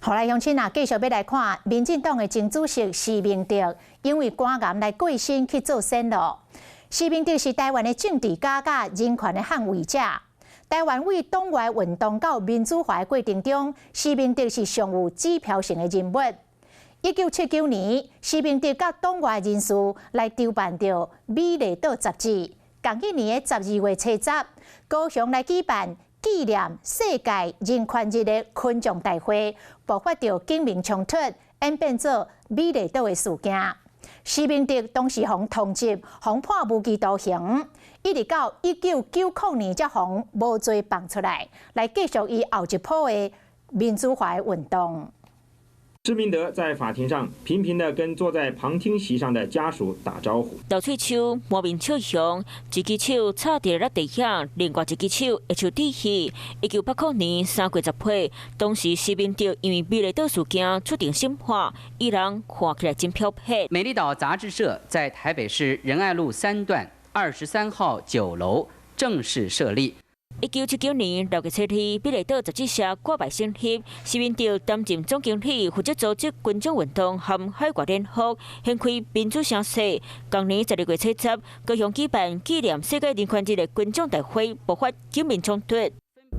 好來，鄉親啊，繼續欲來看民進黨的前主席施明德，因為肝癌來過身去做顯露。施明德是台灣的政治家佮人權的捍衛者。台灣為黨外運動到民主化的過程中，施明德是上有指標性的人物。1979年，施明德佮黨外人士來籌辦著《美麗島雜誌》，仝一年的12月初10，高雄來舉辦紀念世界人權日的群眾大會，爆發著警民衝突，演變做美麗島的事件。施明德當時予通緝，予判無期徒刑，一直到1990年才予無罪放出來，來繼續伊後一波的民主化的運動。施明德在法庭上頻頻的跟坐在旁聽席上的家屬打招呼。鬥喙鬚，滿面笑容，一支手插佇咧地下，另外一支手會像機器。1980年3月10日，當時施明德因為美麗島事件出庭審判，伊人看起來真飄撇。美麗島雜誌社在台北市仁愛路3段23號9樓正式設立。1979年6月7日，美麗島雜誌社掛牌成立，施明德擔任總經理，負責組織群眾運動和海外聯絡，掀開民主聲勢。同年12月初10，高雄舉辦紀念世界人權日的群眾大會，爆發警民衝突。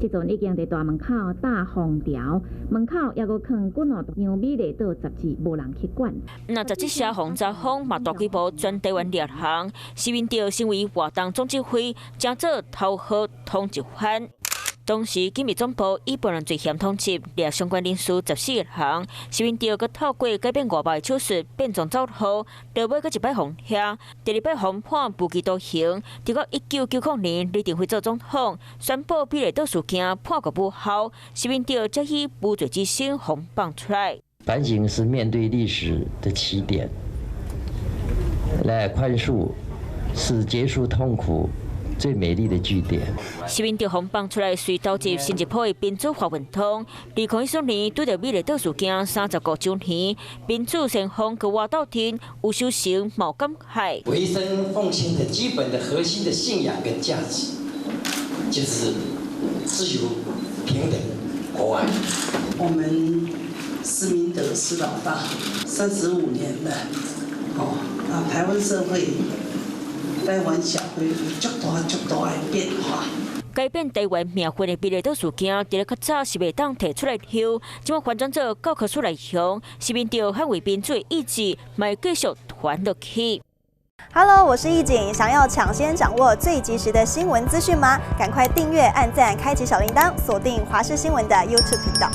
這陣已經佇大門口搭封條，門口猶閣囥幾兩張美麗島雜誌，無人去管。那雜誌社予查封嘛，大規模全台灣掠行，施明德成為活動總指揮，成做頭號通緝犯。當時警民總部以暴亂罪嫌通緝掠相關人士14人，施明德閣透過改變外貌的手術變裝走路，落尾閣一擺予抓，第二擺予判無期徒刑。直到1990年，李登輝做總統，宣布美麗島事件判決無效，施明德才以無罪之身予放出來。反省是面對歷史的起點，來寬恕是結束痛苦最美麗的句點。施明德予放出來，隨投入新一波的民主化運動。2014年，拄著美麗島事件35週年，民主先鋒閣活鬥陣吳修成嘛感慨。我一生奉獻的基本的核心的信仰跟價值，就是自由、平等、博愛。我們施明德施老大35年了，哦，啊，台灣社會。台灣社會有足大足大的變化。改變台灣命運的美麗島事件，佇咧較早是袂當提出來抽，這擺翻轉做教科書來用，施明德捍衛民主的意志，嘛會繼續傳落去。 Hello，我是易景，想要搶先掌握最及時的新聞資訊嗎？趕快訂閱、按讚、開啟小鈴鐺，鎖定華視新聞的 YouTube 頻道。